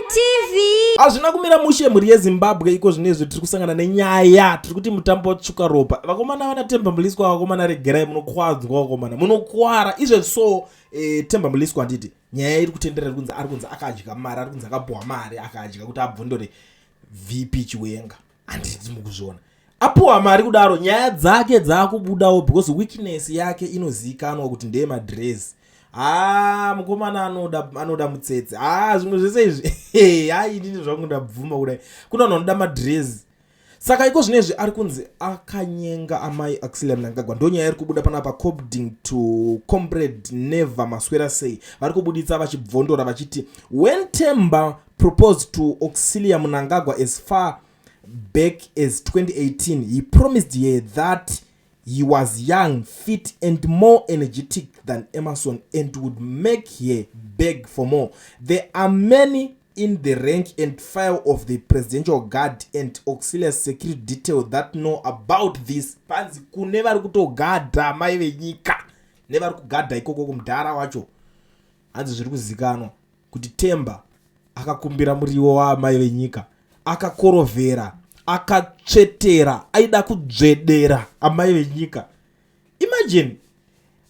TV. Hazvina kumira mushe, mhuri yeZimbabwe. Iko zvinezvi tiri kusangana nenyaya, tiri kuti mutambo watsvuka ropa. Vakomana vana Temba Mliswa, vakomana, regerai, munokwadzwa vakomana, munokwara izvezvi. So Temba Mliswa, handiti nyaya iri kutenderera kunzi ari kunzi akadya mari, ari kunzi akapuhwa mari, akadya kuti abvondore VP Chiwenga, handiti mukuzviona? Apuhwa mari kudaro, nyaya dzake dzaakubudawo because weakness yake inozivikanwa kuti ndeyemadress. Ha, mukomana anoda mutsetse. Ha, zvimwe zvese izvi, hai, inini zvangu ndabvuma kudai, kuna vanhu vanoda madress. Saka iko zvinezvi ari kunzi akanyenga amai Auxilia Mnangagwa. Ndo nyaya iri kubuda panapa. According to Comrade Never Maswera Sei, vari kubuditsa vachibvondora vachiti, "When Temba proposed to Auxilia Mnangagwa as far back as 2018, he promised her that he was young, fit and more energetic than Emerson and would make her beg for more. There are many in the rank and file of the presidential guard and Auxilia's security detail that know about this." Panzi kune vari kutogadha mai venyika nevari kugadha ikoko kumudhara wacho, hanzi zviri kuzikanwa kuti Temba akakumbira muriwo waamai venyika, akakorovhera, akatsvetera, aida kudzvedera amai venyika. Imagine!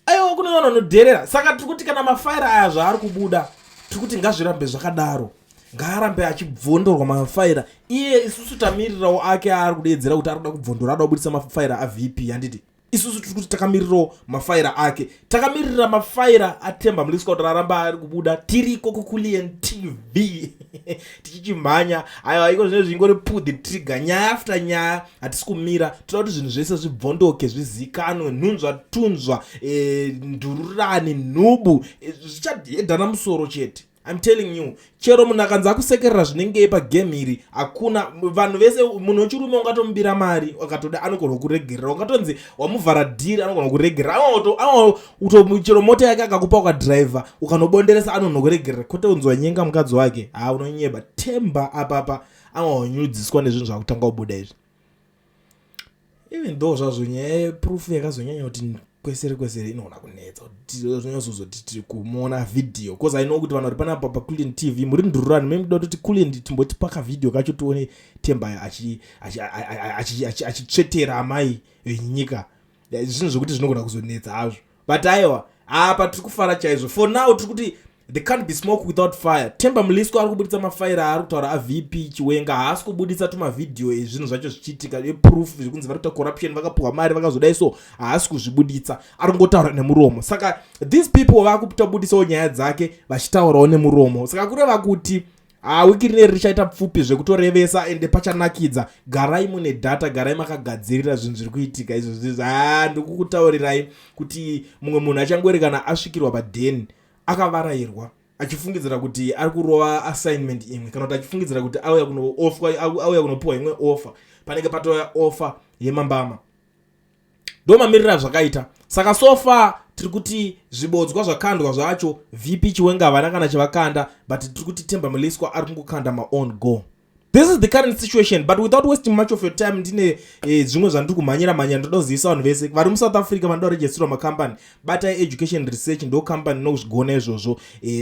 Aiwa, kune vanhu vanodherera. Saka tiri kuti kana mafaira aya zvaari kubuda, tiri kuti ngazvirambe zvakadaro, ngaarambe achibvondorwa mafaira iye. Isusu tamirirawo ake aari kudedzera kuti ari kuda kubvondora, ada kubudisa mafaira aVP, handiti? Isusu tiri kuti takamirirawo mafaira ake, takamirira mafaira aTemba Mliswa kuti aramba ari kubuda. Tiriko kuKulian TV tichichimhanya. Aiwa, iko zvino zvingori pull the trigger, nyaya after nyaya, hatisi kumira. Toda kuti zvinhu zvese zvibvondoke, zvizikanwe, nhunzva tunzva, ndururani, nhubu, zvichadhedhana musoro chete. I'm telling you, chero munhu akanzi akusekerera zvinengei pagame iri, hakuna vanhu vese. Munhu wechirume ungatomubira mari akatoda, anogona kuregerera. Ungatonzi wamuvhara dhiri, anogona kuregerera. Chero mota yake akakupa ukadhiraivha, ukanobonderesa, anonokuregerera. Kwete unzi wanyenga mukadzi wake, ha, unonyeba. Temba apapa angawanyudziswa nezvinhu zvakutanga kubuda izvi, even though zvazvo nyaya yeproof yakazonyanya kuti kwesere kwesere inoona kunetsa kuti tiri kumuona vhidhiyo, because I know kuti vanhu vari panapa paCulian TV muri ndururani, memuda kuti Culian timboti pakavhidhiyo kacho tione Temba achitsvetera amai venyika. Zvinhu zvokuti zvinogona kuzonetsa hazvo, but aiwa, apa tiri kufara chaizvo. For now tiri kuti there can't be smoke without fire. Temba Mliswa ari kubuditsa mafaira aari kutaura aVP Chiwenga. Haasi kubuditsa tumavhidhiyo ezvinhu zvacho zvichiitika, eproof zvekunzi vari kuita corruption, vakapuhwa mari, vakazodai. So haasi kuzvibuditsa, ari kungotaura nemuromo. Saka these people vakutobudisawo nyaya dzake vachitaurawo nemuromo. Saka kureva kuti wiki rineri richaita pfupi zvekutorevesa, ende pachanakidza. Garai mune data, garai makagadzirira zvinhu zviri kuitika izvozvi. Ha, ndikukutaurirai kuti mumwe munhu achangoerekana asvikirwa padheni akavarayirwa, achifungidzira kuti ari kurova assignment imwe, kana kuti achifungidzira kuti auya kunoofwa, auya kunopiwa imwe offer, panenge patouya offer yemambama. Ndo mamiriro azvakaita. Saka so far tiri kuti zvibodzwa zvakandwa zvacho, VP Chiwenga havana kana chavakanda, but tiri kuti Temba Mliswa ari kungokanda maown goal. This is the current situation. But without wasting much of your time, ndine zvimwe zvandiri kumhanyira mhanyira. Ndoda kuzivisa vanhu vese vari muSouth Africa vanoda kuregisterwa makambani, batai Education Research, ndo kambani inozvigona izvozvo.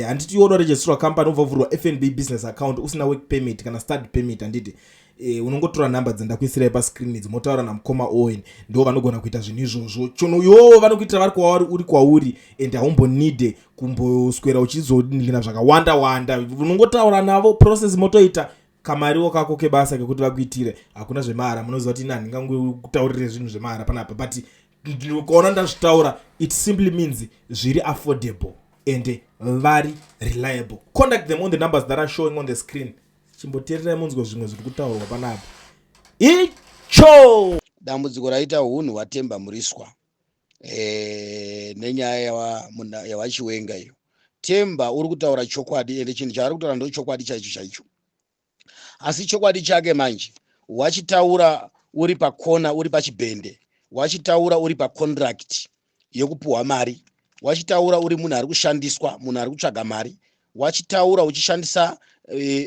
Handiti iwe uda kuregisterwa kambani, ubva vhurwa FNB business account usina work permit kana study permit, handiti? Unongotora nhamba dzandakuisirai pascreen idzi, motaura namukoma Owen, ndo vanogona kuita zvinhu izvozvo. Chono iwowo vanokuitira vari kwauri, uri kwauri, and haumbonide kumboswera uchizonina zvakawanda wanda. Unongotaura navo, process motoita, kamariwo kako kebasa kekuti vakuitire. Hakuna zvemahara, munoziva kuti ini handingangokutaurire zvinhu zvemahara panapa, but ukaona ndazvitaura, it simply means zviri affordable and very reliable. Contact them on the numbers that are showing on the screen. Chimboteererai munzwe zvimwe zviri kutaurwa panapa icho. Dambudziko raita unhu hwaTemba Mliswa nenyaya yaVaChiwenga iyo, Temba uri kutaura chokwadi, ende chinhu chaari kutaura ndo chokwadi chaicho chaicho, asi chokwadi chake manje wachitaura uri pakona, uri pachibhende, wachitaura uri pacontract yekupuhwa mari, wachitaura uri munhu ari kushandiswa, munhu ari kutsvaga mari, wachitaura uchishandisa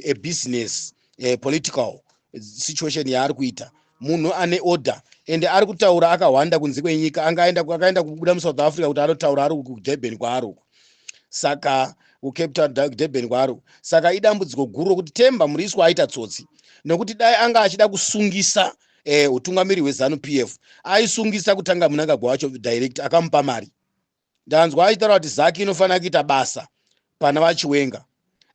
a business political situation yaari kuita. Munhu ane order, ende ari kutaura akahwanda kunze kwenyika, angaenda, akaenda kubuda muSouth Africa kuti anotaura ari kuDurban kwaari uko. Saka kuCape Town, Durban kwaari. Saka idambudziko guru rokuti Temba Mliswa aita tsotsi, nokuti dai anga achida kusungisa utungamiri hweZanu PF, aisungisa kutanga Mnangagwa wacho direct akamupa mari. Ndanzwa achitaura kuti ZACC inofanira kuita basa pana vaChiwenga.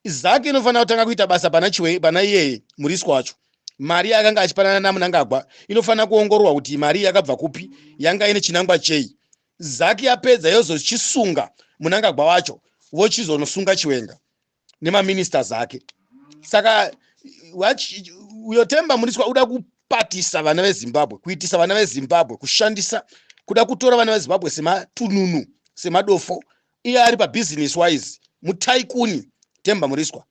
ZACC inofanira kutanga kuita basa pana Chiwe, pana iyeye Mliswa wacho. Mari yakanga achipanana naMnangagwa inofanira kuongororwa kuti mari yakabva kupi, yanga ine chinangwa chei. ZACC yapedza yozochisunga Mnangagwa wacho, vochizonosunga Chiwenga nemaministers ake. Saka uyo Temba Mliswa uda kupatisa vana veZimbabwe, kuitisa vana veZimbabwe, kushandisa, kuda kutora vana veZimbabwe sematununu, semadofo. Iye ari pabusiness wise mutycoon Temba Mliswa,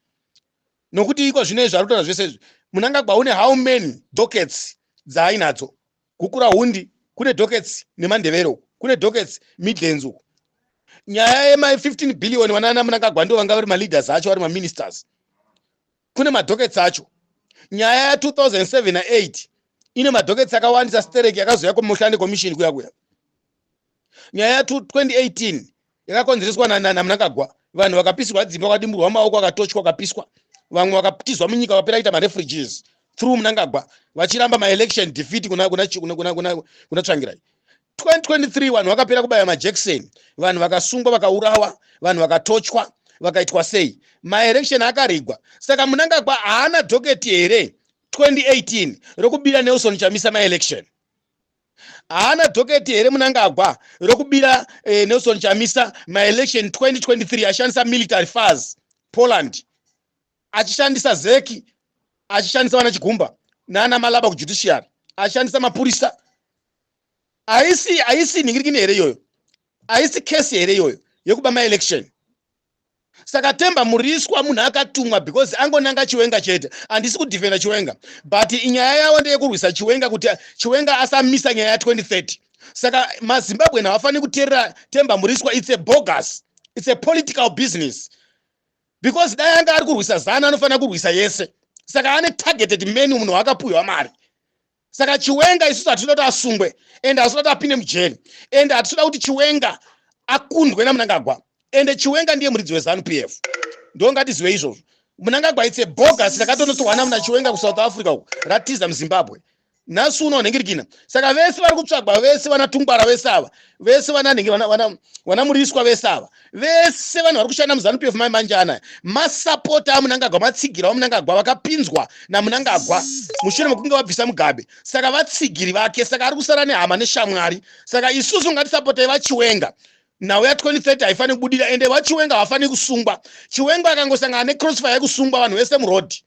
nokuti iko zvino izvi ari kutaura zvese izvi. Mnangagwa une how many dockets dzaainadzo? Gukurahundi kune dockets, nemaNdebele uku kune dockets, Midlands uku. Nyaya yema 15 billion, vanana Mnangagwa ndo vanga vari maleaders acho, vari maministers, kune madockets acho. Nyaya ya2007 na8 ine madockets akawandisa stereki, yakazoya kuMotlanthe Commission kuya kuya. Nyaya ya2018 yakakonzereswa naMnangagwa, vanhu vakapisirwa dzimba, vakadimburwa maoko, akatochwa, akapiswa, vamwe vakatizwa munyika, vapera kuita marefugees through Mnangagwa, vachiramba maelection defeat kuna Tsvangirai. 2023 vanhu vakapera kubaya majekiseni, vanhu vakasungwa, vakaurawa, vanhu vakatochwa, vakaitwa sei, maelection akarigwa. Saka Mnangagwa haana docket here 2018 rokubira Nelson Chamisa maelection? Haana docket here Mnangagwa rokubira Nelson Chamisa maelection 2023, achishandisa military fars Poland, achishandisa ZEC, achishandisa vana Chigumba nana Malaba kujudiciary, achishandisa mapurisa? Haisi nhingirikini here iyoyo? Haisi kesi here iyoyo yekuba maelection? Saka Temba Mliswa munhu akatumwa, because angonanga Chiwenga chete. Handisi kudefenda Chiwenga, but nyaya yavo ndeyekurwisa Chiwenga, kuti Chiwenga asamisa nyaya ya2030. Saka maZimbabwe havafaniri kuteerera Temba Mliswa. It's a bogus, it's a political business, because dai anga ari kurwisa ZANU, anofanira kurwisa yese. Saka ane targeted man, munhu wakapuhwa mari. Saka Chiwenga isusu hatinoda kuti asungwe, ende hatinoda kuti apinde mujeri, ende hatinoda kuti Chiwenga akundwe naMnangagwa. Ende Chiwenga ndiye muridzi weZANU PF, ndo ngatizive izvozvo. Mnangagwa, it's a bogus rakatonotorwa muna Chiwenga kuSouth Africa uku, ratiza muZimbabwe nhasi uno nhengirikina. Saka vese vari kutsvagwa, vese vana Tungwara, vese ava, vese vana vana Mliswa, vese ava, vese vanhu vari kushanda muZANU PF mai manje anaya, masapota aMnangagwa, matsigira vaMnangagwa, vakapinzwa naMnangagwa mushure mekunge vabvisa Mugabe. Saka vatsigiri vake. Saka ari kusara nehama neshamwari. Saka isusu ngatisapotei vaChiwenga. Nhau ya2030 haifaniri kubudira, ende vaChiwenga havafaniri kusungwa. Chiwenga akangosangana necrossfire yekusungwa, vanhu vese murodhi.